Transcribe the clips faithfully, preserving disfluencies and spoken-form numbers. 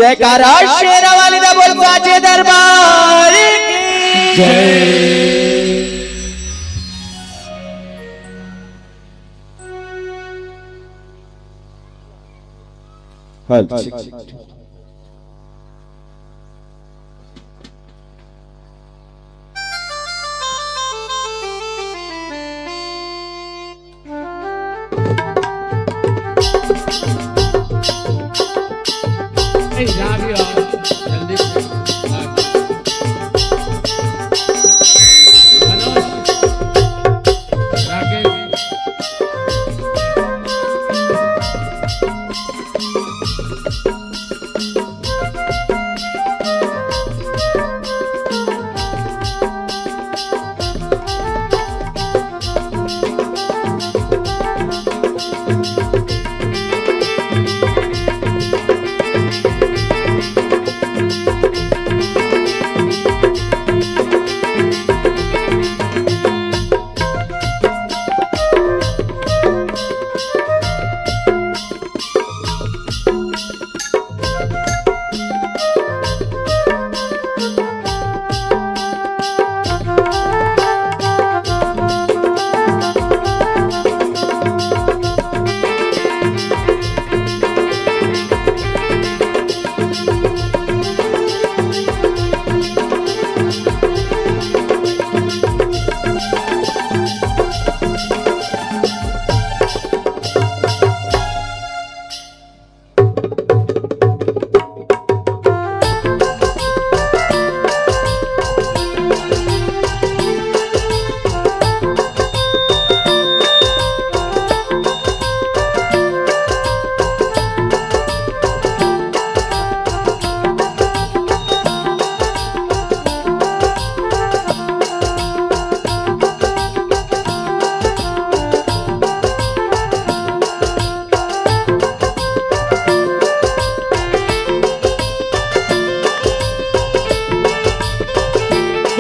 जयकारा शेरा वाली दा, बोल साचे दरबार की जय। हल। ए, यहाँ भी आओ, जल्दी से। मनोज, राकेश।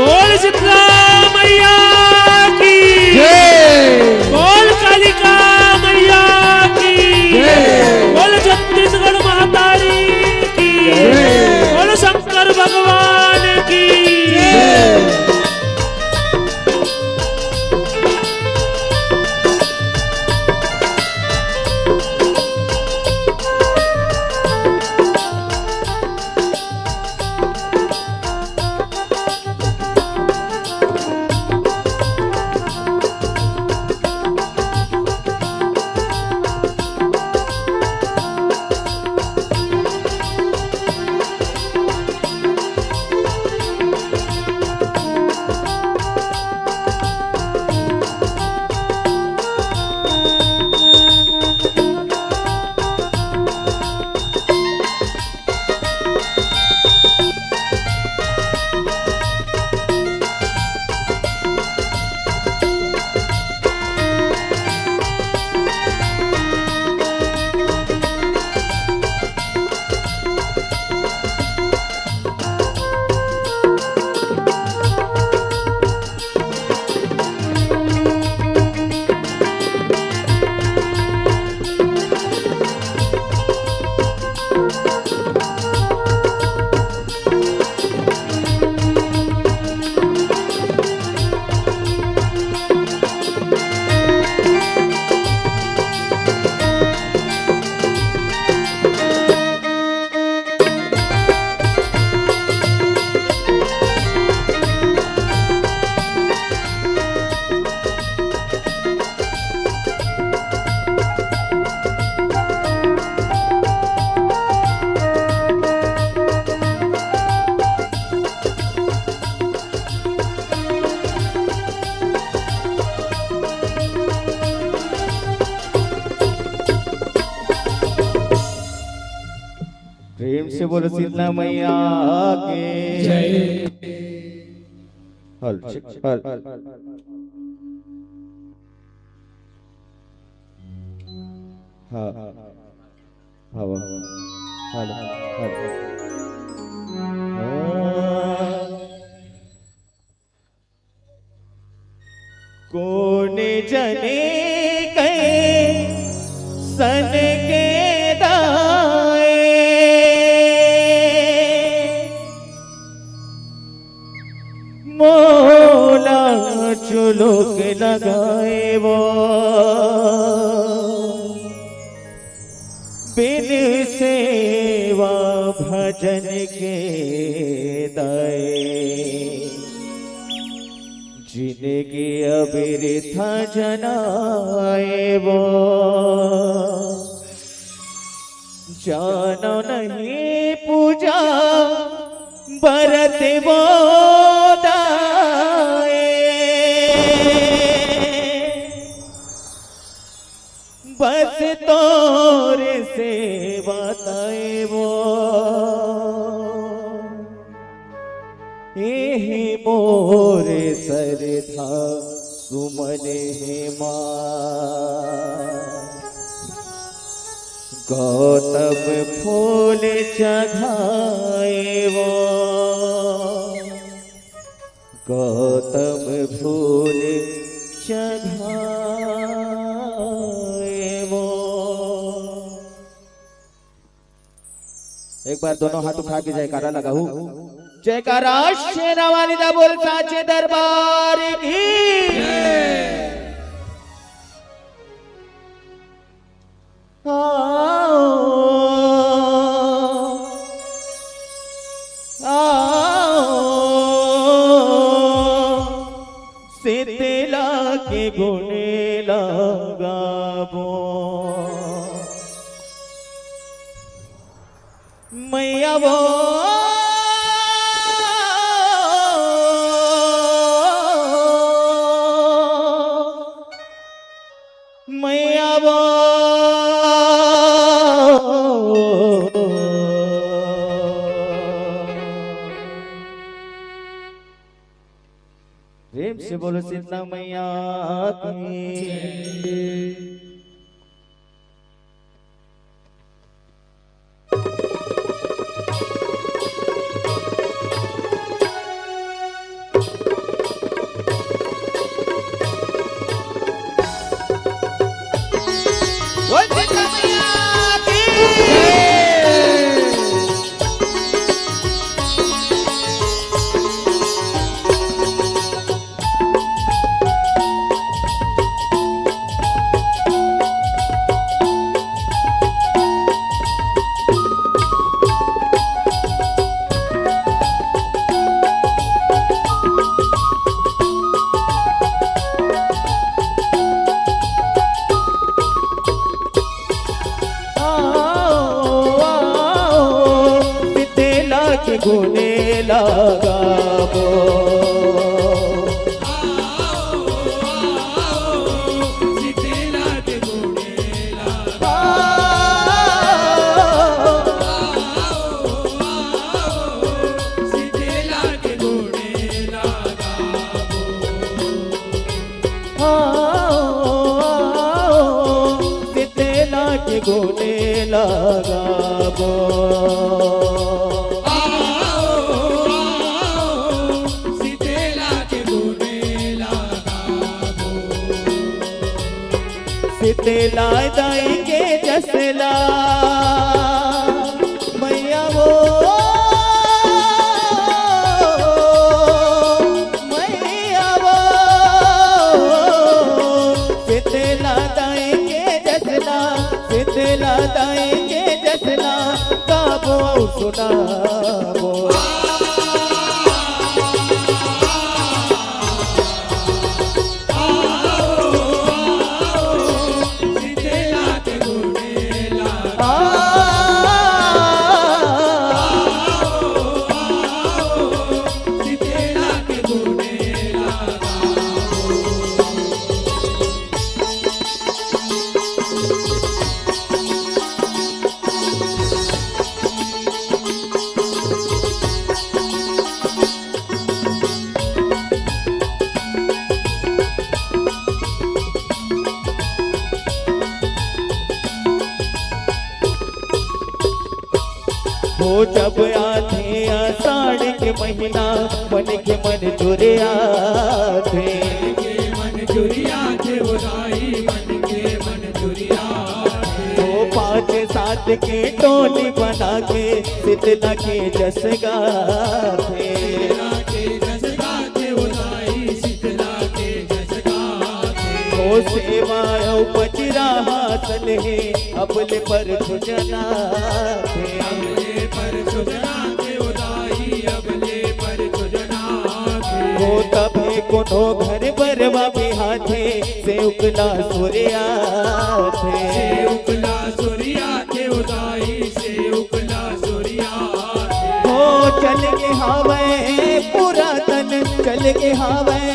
बोल शीतला मैया की जय। बोल कालिका मैया की जय। बोल छत्तीसगढ़ महतारी की जय। बोल शंकर भगवान की जय। प्रेम से बोलो शीतला मैया की जय। हल, हल। हाँ। हाँ, वाह। हल, हल। हाँ। कोन जने कइसन के दाए। लगाए वो, बिन सेवा भजन के दाए, जिनगी अबिरथा जनाए वो। जानो नहीं पूजा बरत वो दाए, बस तोर सेवा ताए वो। एही मोर सरधा सुमन हे माँ, गौतम फूल चघाए वो, गौतम फूल चघाए वो। एक बार दोनों हाथ उठा के जयकारा लगाहू। जयकारा शेरा वाली दा बोल साचे दरबार की। आओ, आओ, शीतला के गुण लगाबो। मैया वो, मैया वो। प्रेम से बोलो शीतला मैया की। आओ, आओ, शीतला के गुने लगाबो। आओ, आओ, शीतला के गुने लगाबो। आओ, आओ, शीतला के गुने लगाबो। शीतला दाई के जसला मैया वो, मैया वो, शीतला दाई के जसना, शीतला दाई के जसना, गाबो अउ सुनाबो। हो जब आथे आषाढ़ के महीना, मन के मन जुरियाथे। मन के मन जुरियाथे, ओ दाई, मन के मन जुरियाथे। हो पाँच सात के टोली बना के शीतला के जस गाथे। शीतला के जस गाथे, ओ दाई, शीतला के जस गाथे। ओ सेवा अउ पचरा हासन हे, अब ले परसों जनाथे। अब ले परसों जनाथे, ओ दाई, अब ले परसों जनाथे। ओ तभे कोनो घर बरवा बिहाथे, सेवक ला सुरियाथे। सेवक ला सुरियाथे, ओ दाई, सेवक ला सुरियाथे। ओ चल गे हावय पुरातन, चल गे हावय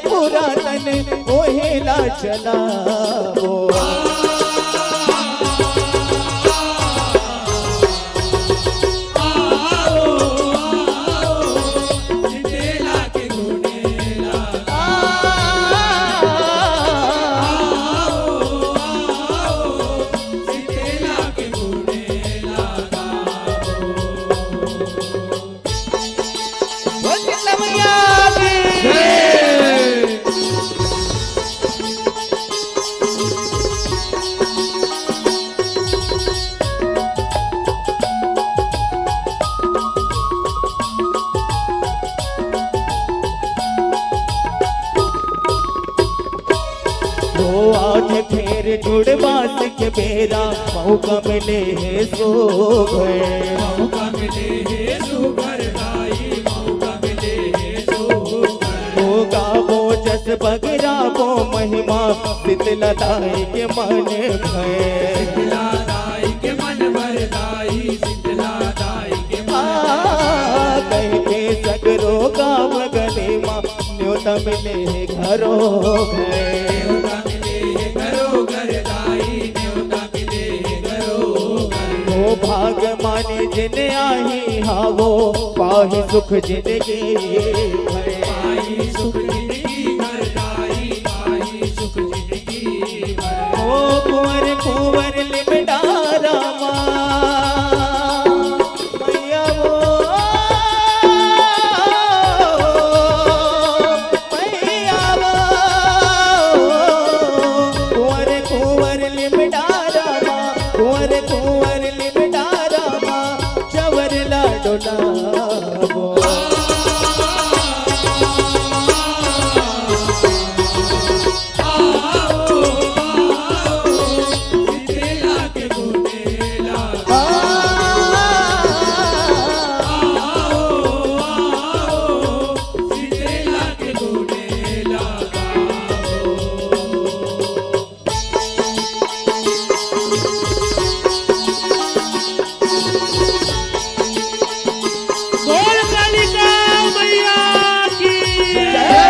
पुरातन, ओहे ला चलाबो। ओ आज फेर जुड़वास के बेरा, मौका मिले हे सुघर। मौका मिले हे सुघर दाई, मौका मिले हे सुघर। ओ गाबो जस बगराबो महिमा, शीतला दाई के मन भय। शीतला दाई के मन भर दाई, शीतला दाई के मन आ, कहिके सगरो गाँव गली मा, न्योता मिले हे घरो घर। न्योता मिले हे घरो घर दाई, न्योता मिले हे घरो घर। ओ भाग मानी जिन आही हावो, पाही सुख जिनगी भर। पाही सुख जिनगी भर दाई, पाही सुख जिनगी भर। ओ कुंवर कुंवर लिमडा रामा, मैया वो, मैया वो, कुंवर कुंवर लिमडा रामा, कुंवर कुंवर लिमडा रामा, चवर ला डोलाबो। बोल कालिका मैया की जय।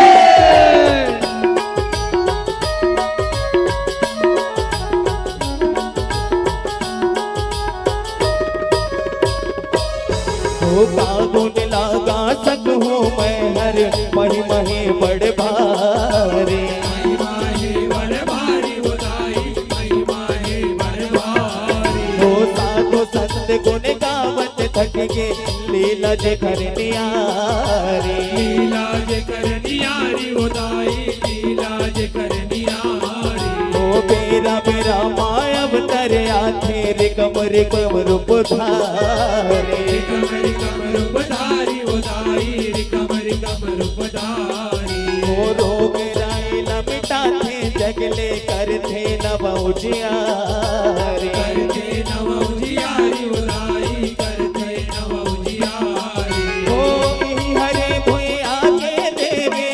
ओ का गुण लागा सकहूँ मैं हर, महिमा हे बड़ भारी। महिमा हे बड़ भारी ओ दाई, महिमा हे बड़ भारी। ओ साधु संत गुण गावत थक गे, लीला जेकर नियारी। लीला जेकर नियारी ओ दाई, लीला जेकर नियारी। ओ बेरा बेरा मा अवतार आथे, रिकम रिकम रूप धारे। रिकम रिकम रूप धारी ओ दाई, रिकम रिकम रूप धारी। ओ रोग राई ला मिटाथे, जग ले करथे नवा उजियारी। करथे नवा उजियारी ओ दाई, करथे नवा उजियारी। ओ इही हरे भुइयां के देवी,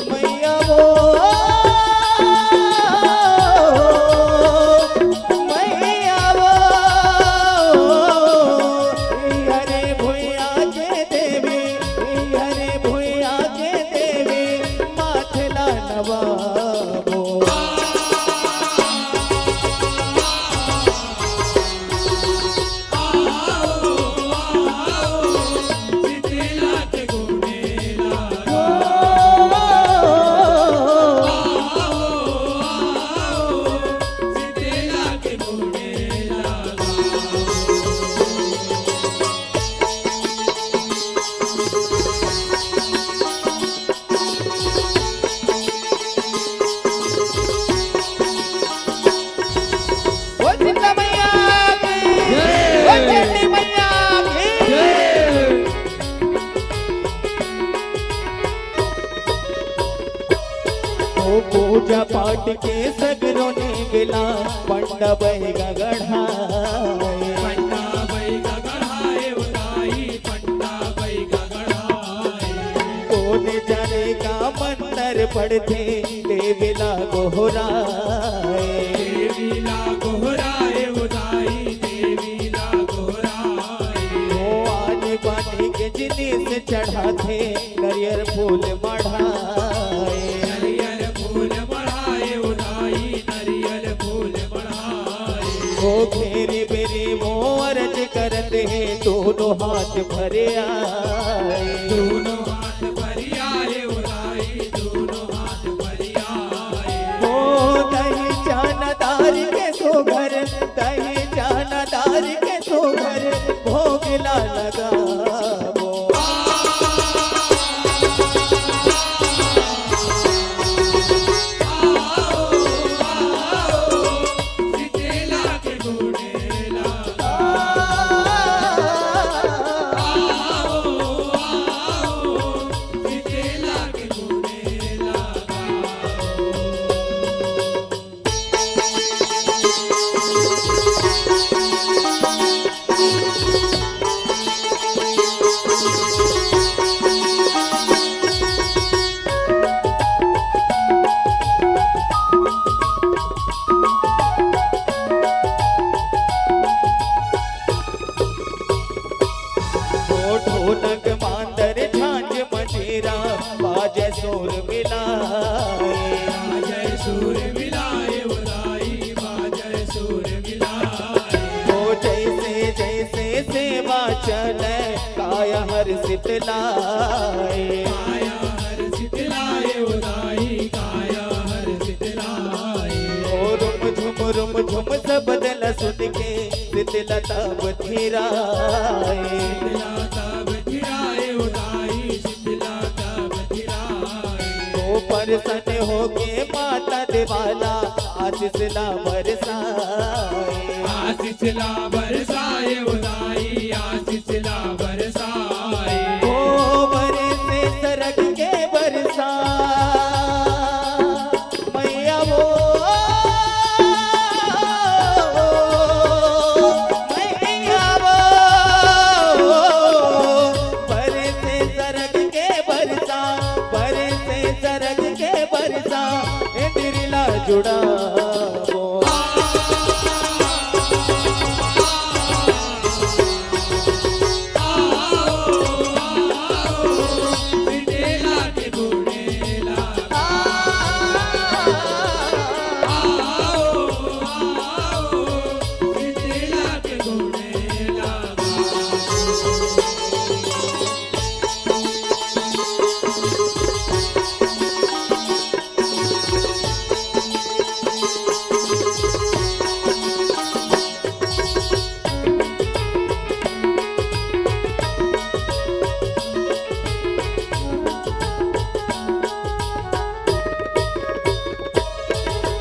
मैया वो, मैया वो, इही हरे भुइयां के देवी, इही हरे भुइयां के देवी, माथे ला नवाबो। के सगरो नेवला, पंडा बइगा गढ़ाए। पंडा बइगा गढ़ाए ओ दाई, पंडा बइगा गढ़ाए। कोन जाने का मंतर पड़थे, देवी ला गोहराए। देवी ला गोहराए ओ दाई, देवी ला गोहराए। ओ आनी बानी के जिनिस चढ़ाथे, नरियर फूल मढ़ाए। नरियर फूल मढ़ाए ओ दाई, नरियर फूल मढ़ाए। ओ घेरी बेरी मोर अरज करत हे, दोनों हाथ भरे आए। दोनों हाथ भरे आए ओ दाई, दोनों हाथ भरे आए। ओ दही चाना दार के सुघर, दही चाना दार के सुघर, भोग ला लगाबो। ओ ढोलक मांदर झांझ मंजीरा, बाजै सुर मिलाए। बाजै सुर मिलाए ओ दाई, बाजै सुर मिलाए। ओ जैसे जैसे सेवा चलै, काया हरषित लाए। काया हरषित लाए ओ दाई, काया हरषित लाए। ओ रुम झुम रुम झुम सबद ल सुन के, शीतला तब थिराए। शीतला तब थिराए ओ दाई, शीतला तब थिराए। ओ प्रसन्न होके माता देवाला, आशीष ला बरसाए। आशीष ला बरसाए ओ दाई, आशीष ला बरसाए। ओ बरसे सरग के बरसा, मैया वो, मैया वो, बरसे सरग के बरसा, बरसे सरग के बरसा, ए दिल ला जुड़ाबो।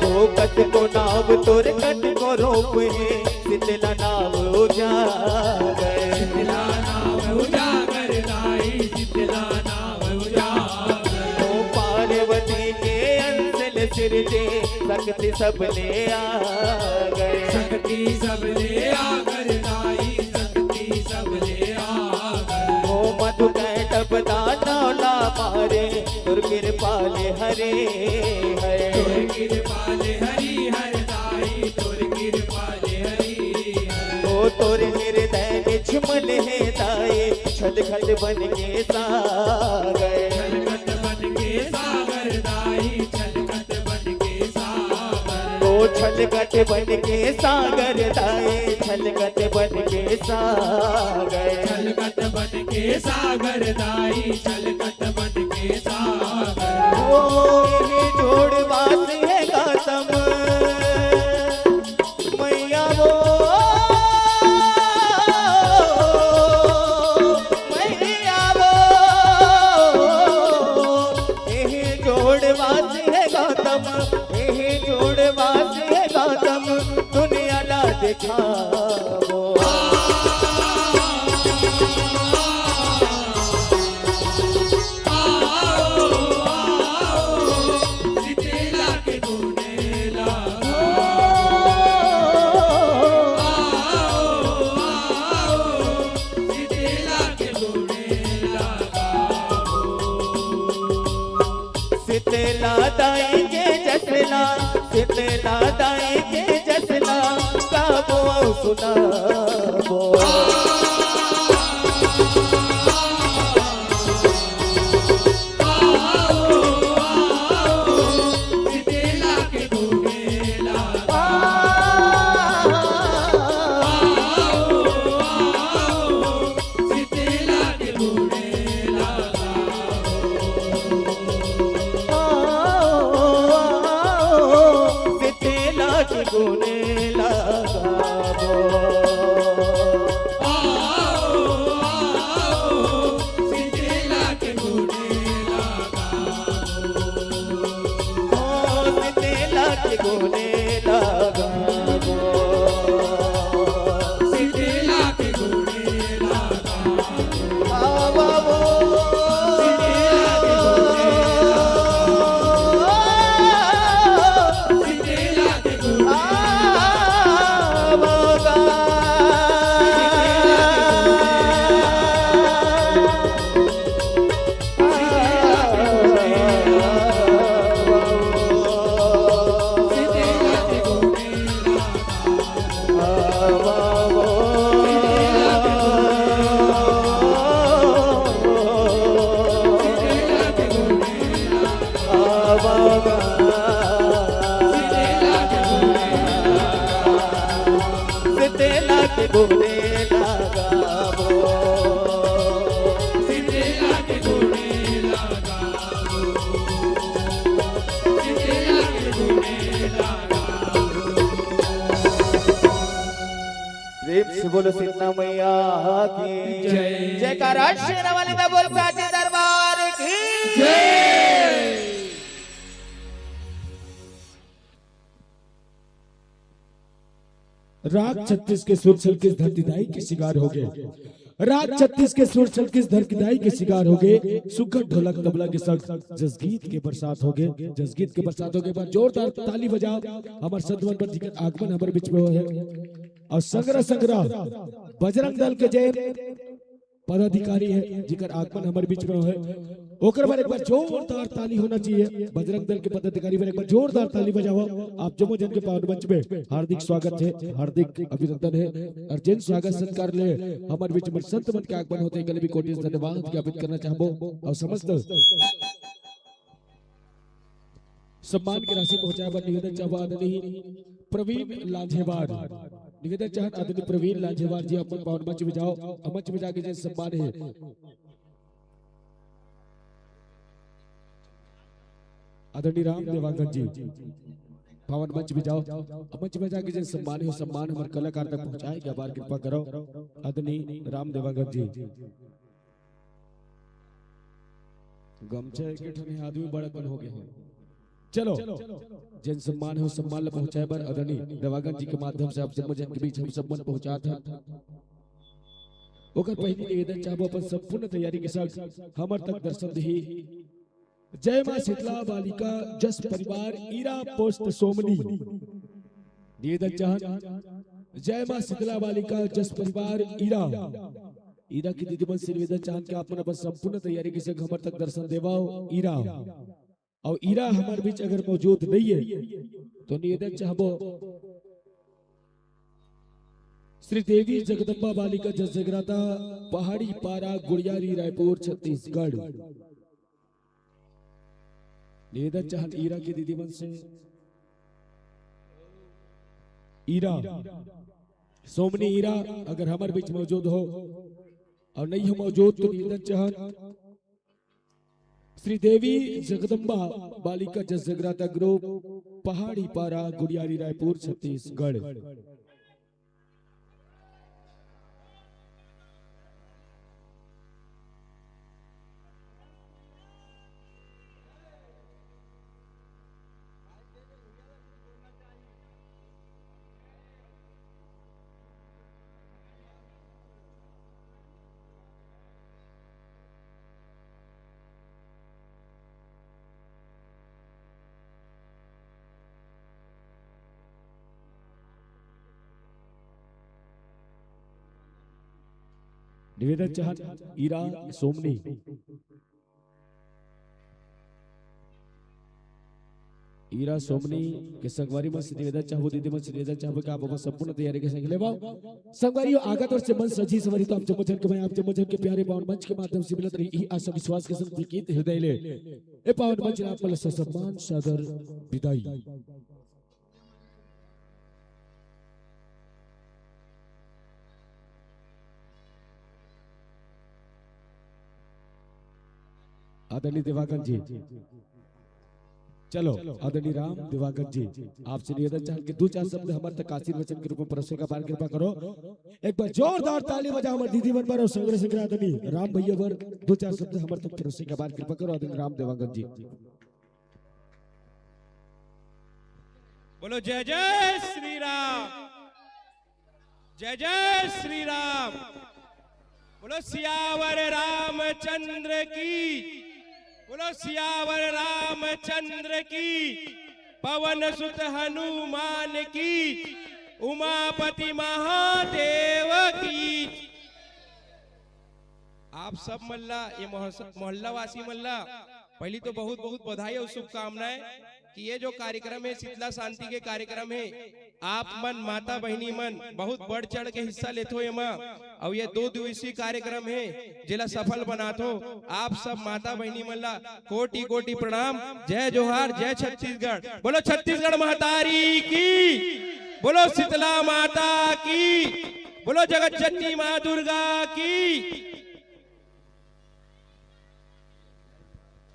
ओ कतको नाव तोर कतको रूप हे, शीतला नाव उजागर। शीतला नाव उजागर दाई, शीतला नाव उजागर। ओ पार्वती के अंश ले सिरजे, शक्ति सबले आगर। शक्ति सबले आगर दाई, शक्ति सबले आगर। ओ मधु कैटभ दानव ला मारे, तोर किरपा ले हरे हरे। तोर किरपा ले हरि हर दाई, तोर किरपा ले हरि हर। ओ तोर हृदय निझमल हे दाई, छलकत बन के सागर। छलकत बन के सागर दाई, छलकत बन के सागर। ओ छलकत बन के सागर दाई, छलकत बन के सागर। छलकत बन के सागर दाई, छलकत बन के सागर। ओ एही जोड़ वासी हे गौतम, मैया वो, मैया वो, एही जोड़ वासी हे गौतम, एही जोड़ वासी हे गौतम, दुनिया ला देखाबो। शीतला दाई के जसना, शीतला दाई के जसना, गाबो अउ सुनाबो। शीतला के गुने लगाबो। शीतला के गुने लगाबो। शीतला के गुने लगाबो। शीतला के गुने लगाबो। शीतला के गुने लगाबो। शीतला के गुने लगाबो। शीतला के गुने लगाबो। प्रेम से बोलो शीतला मैया की जय। जयकारा शेरा वाली दा बोल साचे दरबार की जय। राग छत्तीस के सुर छलकिस धरती दाई के सिंगार हो गे। राग छत्तीस के सुर छलकिस धरती दाई के सिंगार हो गे। सुग्घर ढोलक तबला के संग जसगीत के बरसात हो गे। जसगीत के बरसात हो गे। एक बार जोरदार ताली बजाओ। हमर संत मन बर जिकर आगमन हमर बीच में होए हे। अउ संगरा संगरा बजरंग दल के जे पदाधिकारी हे, जिकर आगमन हमर बीच में होए हे, ओकर बर एक बार जोरदार ताली होना चाहिए। बजरंग दल के पदाधिकारी बर एक बार जोरदार ताली बजाओ। आप जम्मो झन के पावन मंच में हार्दिक स्वागत हे, हार्दिक अभिनंदन हे। अउ जेन स्वागत सत्कार ले हमर बीच में संत मन के आगमन होथे, एकर भी कोटि धन्यवाद ज्ञापित करना चाहबो। अउ समस्त सम्मान के राशि पहुंचाए बर निवेदन चाहबो आदरणीय प्रवीण लांजेवार। निवेदन चाहन आदरणीय प्रवीण लांजेवार जी, अपन पावन मंच में जाओ, अउ मंच में जाके जेन सम्मान हे आदरणीय राम देवांगन जी, पावन मंच में जाओ, अउ मंच में जाके जेन सम्मान हे, सम्मान हमर कलाकार तक पहुंचाए के अपार कृपा करो आदरणीय राम देवांगन जी। गमछा एके ठन हे, आदमी बड़ा कन हो गे हे। चलो, जेन सम्मान हे, ओ सम्मान ल पहुंचाए बर आदरणीय देवांगन जी के माध्यम से आप जम्मो झन के बीच हम सब मन पहुंचात हन। ओकर पहिली निवेदन चाहबो, अपन संपूर्ण तैयारी के संग हमर तक दर्शन देही जय मां शीतला बालिका जस परिवार ईरा पोस्ट सोमनी। निवेदन चाहन, जय मां शीतला बालिका जस परिवार ईरा। ईरा के दीदी मन से निवेदन चाहन कि आप मन अपन संपूर्ण तैयारी के संग हमर तक दर्शन देवव। ईरा, अउ ईरा हमर बीच अगर मौजूद नइ हे, तो निवेदन चाहबो, श्री देवी जगदम्बा बालिका जस जगराता, पहाड़ी पारा, गुड़ियारी, रायपुर, छत्तीसगढ़। निवेदन चाहन ईरा के दीदी मन से, ईरा, सोमनी ईरा, अगर हमर बीच मौजूद हो, अउ नइ हो मौजूद, तो निवेदन चाहन श्री देवी जगदम्बा बालिका जस जगराता ग्रुप, पहाड़ी पारा, गुड़ियारी, रायपुर, छत्तीसगढ़। निवेदन चाहत ईरा सोमनी। हीरा सोमनी के संगवारी मन से निवेदन चाहबो, दीदी मन से निवेदन चाहबो कि आप अपन संपूर्ण तैयारी के संग ले आओ। संगवारी हो, आगत वर्ष से मन सजी सवारी तो आप जम्मो झन के, मैं आप जम्मो झन के प्यारे पावन मंच के माध्यम से मिलत रही, यही आशा विश्वास के संग पुलकित हृदय ले ए पावन मंच ला आप मन ला ससम्मान सादर विदाई। आदरणीय देवांगन जी, चलो, आदरणीय राम देवांगन जी, आपसे निवेदन चाहन कि दू चार शब्द हमर तक आशीर्वचन के रूप में परोसे का बार कृपा करो। एक बार जोरदार ताली बजा हमर दीदी मन बर और संग्रह संग्रह आदरणीय राम भैया बर दू चार शब्द हमर तक परोसे का बार कृपा करो, आदरणीय राम देवांगन जी। बोलो जय जय श्री राम, जय जय श्री राम। बोलो सियावर रामचंद्र की, बोलो सियावर रामचंद्र की, पवन सुत हनुमान की, उमापति महादेव की। आप सब मन ला, ये मोहस-, मोहल्ला वासी मन ला पहली तो बहुत बहुत बधाई और शुभकामनाएं कि ये जो कार्यक्रम है, शीतला शांति के कार्यक्रम है, आप मन माता बहिनी मन बहुत बढ़ चढ़ के हिस्सा लेथो एमा, और ये दो दिवसीय कार्यक्रम है, जेला सफल बनाथो। आप सब माता बहिनी मन ला कोटि कोटि प्रणाम, जय जोहार, जय छत्तीसगढ़। बोलो छत्तीसगढ़ महतारी की, बोलो शीतला माता की, बोलो जगत जननी माँ दुर्गा की।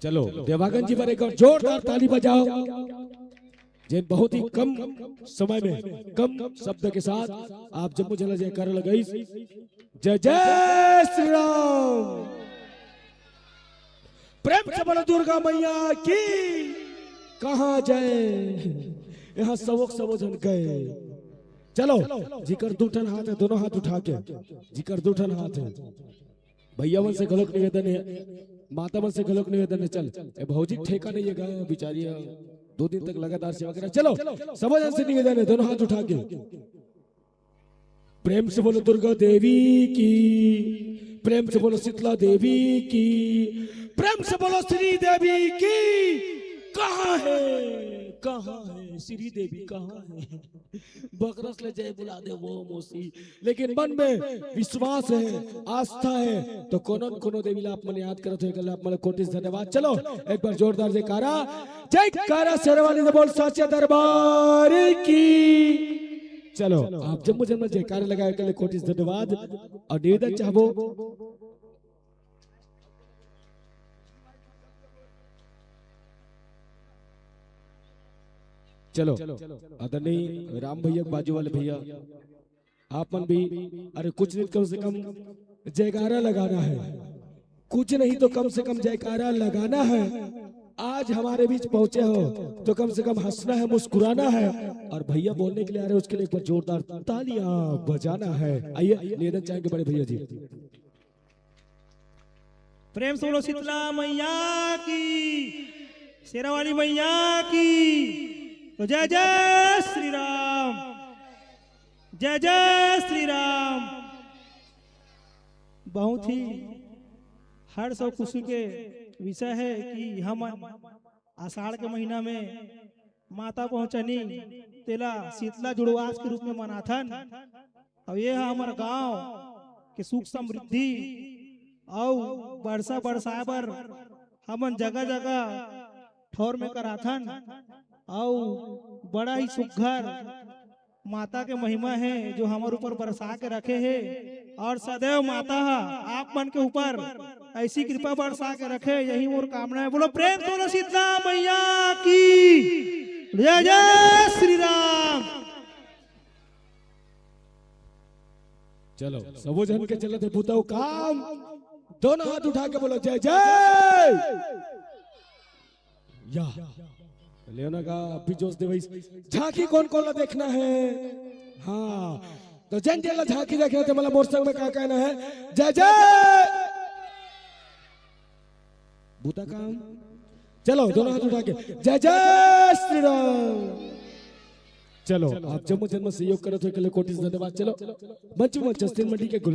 चलो, देवांगन जी बर एक बार जोरदार ताली बजाओ, जेन बहुत ही कम समय में, कम शब्द के साथ आप जम्मो झन ला जयकारा लगाइस। जय जय श्री राम। प्रेम से बोलो दुर्गा मैया की। कहाँ जाए, यहाँ सबो के सबो झन गए। चलो, जिकर दू ठन हाथ है, दोनों हाथ उठा के, जिकर दू ठन हाथ है, भैया मन से घलोक निवेदन है, माता मन से घलोक निवेदन है। चल, ए भौजी ठेका नहीं है गा, बिचारी है, दो दिन तक लगातार सेवा करा। चलो, सबो झन से निवेदन है, दोनों हाथ उठा के। प्रेम से बोलो दुर्गा देवी की, प्रेम से बोलो शीतला देवी की, प्रेम से बोलो श्री देवी की। कहाँ है, कहाँ है श्री देवी, कहाँ है? बकरस ले जाए बुला दे वो मौसी, लेकिन मन में विश्वास है, आस्था है, तो कोनो न कोनो देवी ला आप मन याद करत हो, एकर ला आप मन कोटि से धन्यवाद। चलो, एक बार जोरदार जयकारा, जयकारा शेरवाली से बोल साचे दरबार की। चलो, आप जम्मो जन जयकारा लगाए के लिए कोटि से धन्यवाद और निवेदन चाहबो। चलो, आदरणीय राम भैया, बाजू वाले भैया, आप मन भी, अरे कुछ नहीं, कम से कम जयकारा लगाना है, कुछ नहीं तो कम से कम जयकारा लगाना है। आज हमारे बीच पहुंचे हो तो कम से कम हंसना है, मुस्कुराना है, और भैया बोलने के लिए आ रहे हैं, उसके लिए एक बार जोरदार तालियां बजाना है। आइए, निवेदन चाहेंगे बड़े भैया जी। प्रेम से बोलो शीतला मैया की, शेरावाली मैया की। तो जय जय श्री राम, जय जय श्री राम। बहुत ही हर्ष और खुशी के विषय है कि हमन आषाढ़ के महीना में माता पहुँचनी, तेला शीतला जुड़वास के रूप में मनाथन। अउ ये ह हमर गांव के सुख समृद्धि अउ बरसा बरसाए बर हमन जगह जगह ठौर में कराथन। अउ बड़ा ही सुघर माता के महिमा हे, जो हमर ऊपर बरसा के रखे हे, और सदैव माता ह आप मन के ऊपर ऐसी कृपा बरसा के रखे, यही मोर कामना हे। बोलो प्रेम से बोलो शीतला मैया की, जय जय श्री राम। चलो, सबो झन के चलत हे बुता अउ काम, दोनों हाथ उठा के बोलो जय जय। या, लेना का अभी जोश दे भाई। झांकी कोन कोन ला देखना हे? हाँ, तो जेन जेन ला झांकी देखना हे, ते मन ला मोर संग में का कहना हे? जय जय। बुता काम। चलो, दोनों हाथ उठा के, जय जय श्री राम। चलो, आप जम्मो जन मन सहयोग करत हो, एकर ले कोटि से धन्यवाद। चलो, मंच में मंचस्थिन मंडी के गुलाब